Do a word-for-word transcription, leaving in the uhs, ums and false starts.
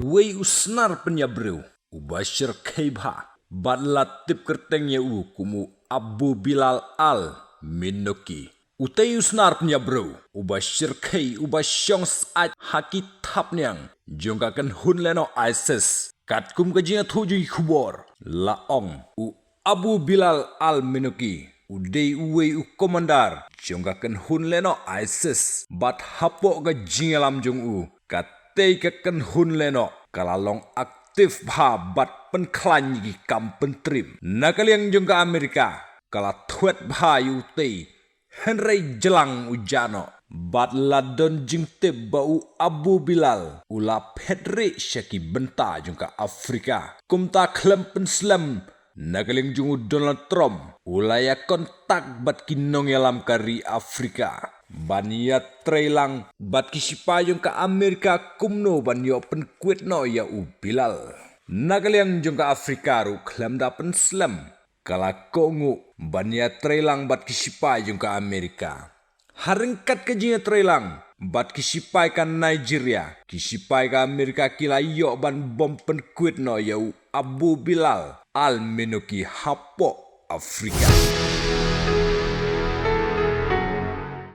uwei u snar pynïap briew uba shyrkhei bha bad la tip kyrteng ïa u kum u Abu Bilal Al Minoki. Utei u snar pynïap briew uba shyrkhei uba shong syaid ha ki thapniang jong ka kynhun lehnoh ISIS. Katkum ka jingïathuh jong ki khubor la ong u Abu Bilal Al Minoki u dei uwei u komandar jong ka kynhun lehnoh ISIS bad hapoh ka jingïalam jong u, katei ka kynhun lehnoh ka la long aktif bha bad pynkhlaiñ ïa ki kam pyntriem. Na ka liang jong ka Amerika ka la thwet bha ïa utei, hynrei jlang u jah noh bad la don jingtip ba u Abu Bilal u la phet rieh sha ki bynta jong ka Afrika. Kumta khlem pynslem, na ka liang jong u Donald Trump u la ïa kontak bad ki nongïalam ka ri Afrika ban ïatreilang bad ki shipai jong ka Amerika kumno ban ïoh pynkwit noh ïa u Bilal. Na ka liang jong ka Afrika ruh khlem da pynslem, ka la kohnguh ban ïatreilang bad ki shipai jong ka Amerika. Ha ryngkat ka jingïatreilang bad ki shipai ka Nigeria, ki shipai ka Amerika ki la ïoh ban bom pynkwit noh ïa u Abu Bilal Al Minoki hapoh Afrika.